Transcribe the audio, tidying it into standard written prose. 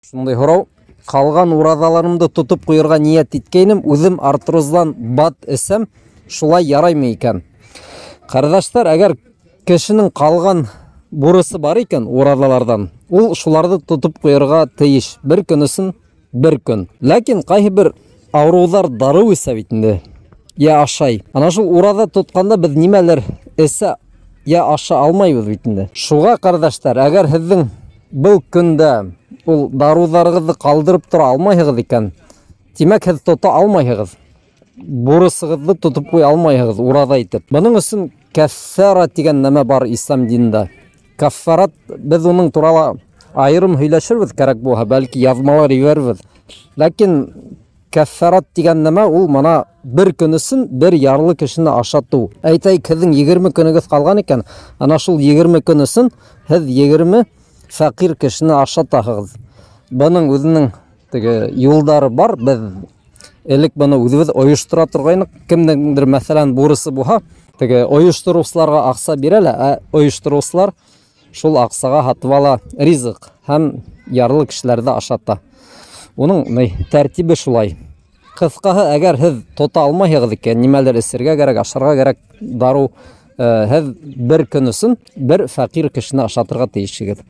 Шундай һорау. Ҡалған ураҙаларымды тотоп ҡуйырға ниәт иткәйнем, үҙем артроздан БАД эсәм, шулай яраймы икән? Ҡәрҙәштәр, әгәр кешенең ҡалған бурысы бар икән ураҙаларҙан, ул шуларҙы тотоп ҡуйырға тейеш. Бер көн өсөн бер көн. Ләкин ҡайһы бер ауырыуҙар дарыу эсә бит инде, йә ашай. Ана шул ураҙа тотҡанда беҙ нимәлер эсә йә аша алмайбыҙ бит инде. Шуға, ҡәрҙәштәр, әгәр һеҙҙең был көндә ул дарыуҙарығыҙҙы ҡалдырып тора алмайһығыҙ икән, тимәк, һеҙ тота алмайһығыҙ. Бурысығыҙҙы тотоп ҡуя алмайһығыҙ ураҙа итеп. Бының өсөн кәффара тигән нәмә бар ислам динендә. Кәффарат, беҙ уның турала айырым һөйләшербеҙ кәрәк булһа, бәлки яҙмалар ебәрербеҙ. Ләкин кәффарат тигән нәмә ул мына бер көн өсөн бер ярлы кешене ашатыу. Әйтәйек, һеҙҙең 20 көнөгөҙ ҡалған икән, ана шул 20 көн өсөн һеҙ 20 фәҡир кешене ашатаһығыҙ. Бының үҙенең теге юлдары бар. Беҙ элек быны үҙебеҙ ойоштора торғайныҡ. Кемдеңдер, мәҫәлән, бурысы булһа, теге ойоштороусыларға аҡса бирә лә, ә ойоштороусылар шул аҡсаға һатып ала ризыҡ һәм ярлы кешеләрҙе ашата. Уның ни тәртибе шулай. Ҡыҫҡаһы, әгәр һеҙ тота алмайһығыҙ икән, нимәлер эсергә кәрәк, ашарға кәрәк, дарыу, һеҙ бер көн өсөн бер фәҡир кешене ашатырға тейешһегеҙ.